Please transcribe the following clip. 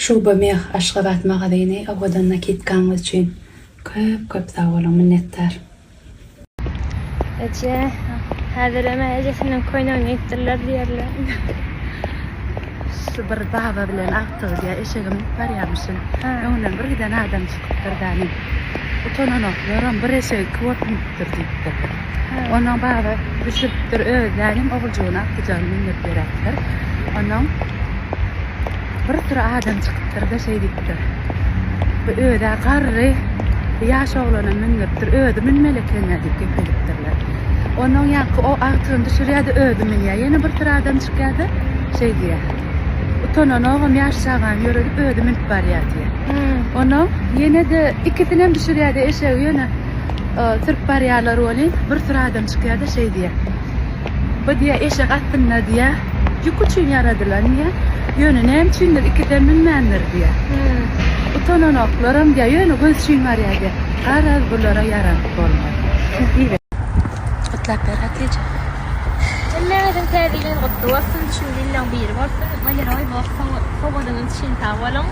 Şuba meh Aşgabat magazyny owadan nakidkaňyz üçin köp köp sag boluň minnetdar. Eje, häzirem ejesiniň köýnegini geýipdirler diýerler. Şu bir baba bilen agtygy diýýär, eşege münüp barýarmyşyn. Öňünden bir giden adam çykypdyr da, men utananoklaram bir eşegi iki bolup münüpdir diýipdir. Ondan baba düşüripdir, özi dälim oguljygyny agtyjagyny mündürip ýöräpdir. Ondan Bir süri adam çykypdyr-da şeý diýipdir. Bu öz-ä garry, bu ýaş oglana mündüripdir, özi münmeli eken-dä diýip gep edipdirler. Onnoň ýaňky o agtygyny düşürýär-de özi münýär. Ýene bir süri adam çykýar-da şeý diýýär. Utananogam ýaş çagany ýöredip özi münüp barýar diýýär. Onnoň ýene-de ikisinem düşürýär-de eşegi ýöne sürüp barýarlar welin bir süri adam çykýar-da şeý diýýär. Bu diýýär, eşek aslynda diýýär, ýük üçin ýaradylan diýýär. Ýöne näme üçindir ikisem münmändir diýýär. Utananoklaram diýýär, ýöne göz üçin barýar diýýär. Garaz, bulara ýaranyp bolmaz. Gutlap ber Hatyja. Hemmäňiziň täze ýylyňyz gutly bolsun, düşümli ýyllaň biri bolsun. Waleroý bok sowgadyňyz üçin sag boluň.